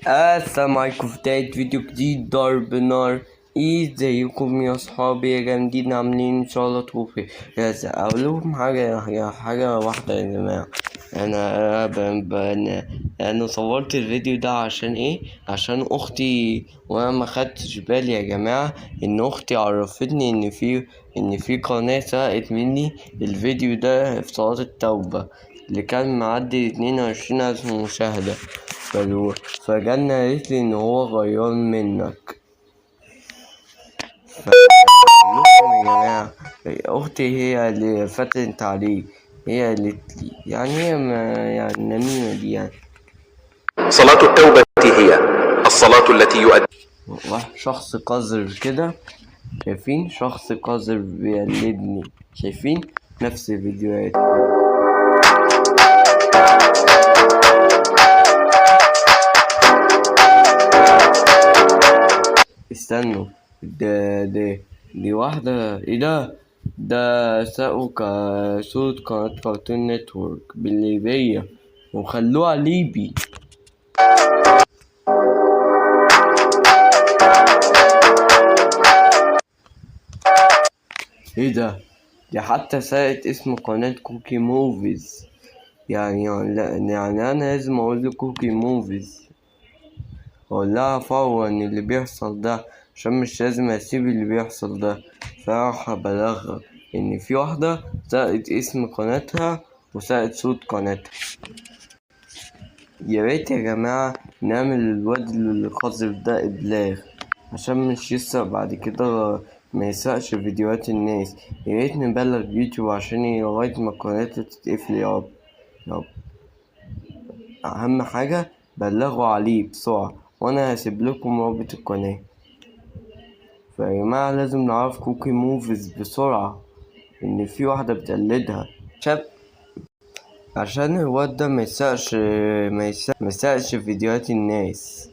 السلام عليكم في بداية فيديو جديد، ضرب نار. ايه، ازيكم يا اصحابي يا جامدين؟ عاملين ان شاء الله تكونوا بخير. بس اقول لكم حاجة، حاجة واحدة يا جماعة. انا صورت الفيديو ده عشان ايه؟ عشان اختي، وانا ما خدتش بالي يا جماعة ان اختي عرفتني ان في قناة سرقت مني الفيديو ده في صلاة التوبة اللي كان معدي 22,000 مشاهدة. فجنة قالت لي ان هو غيران منك. يا جماعة، اختي هي اللي فتنت عليه، هي قالت لي، يعني هي ما يعني النميمة دي يعني. صلاة التوبة هي الصلاة التي يؤدي واحد شخص قذر كده، شايفين شخص قذر بيقلدني، شايفين نفس الفيديوهات. استنوا، ده ده دي واحدة، ايه ده؟ ده سرقوا صورة قناة كارتون نتورك بالليبية وخلوها ليبي. ايه ده؟ دي حتى سرقت اسم قناة كوكي موفيز. لا، انا لازم اقول لكوكي موفيز، اقول لها فورا اللي بيحصل ده، عشان مش لازم اسيب اللي بيحصل ده. فراح ابلغها ان في واحدة سرقت اسم قناتها وسرقت صوت قناتها. يا ريت يا جماعة نعمل الواد اللي قذف ده ابلاغ، عشان مش يسرق بعد كده، ما يسرقش فيديوهات الناس. يا ريت نبلغ يوتيوب عشان لغاية ما قناته تتقفل. يا رب يا رب، أهم حاجة بلغوا عليه بسرعة، وأنا هسيب لكم رابط القناة. فيا جماعة لازم نعرف كوكي موفيز بسرعة إن في واحدة بتقلدها، عشان الواد ده ما يسرقش فيديوهات الناس.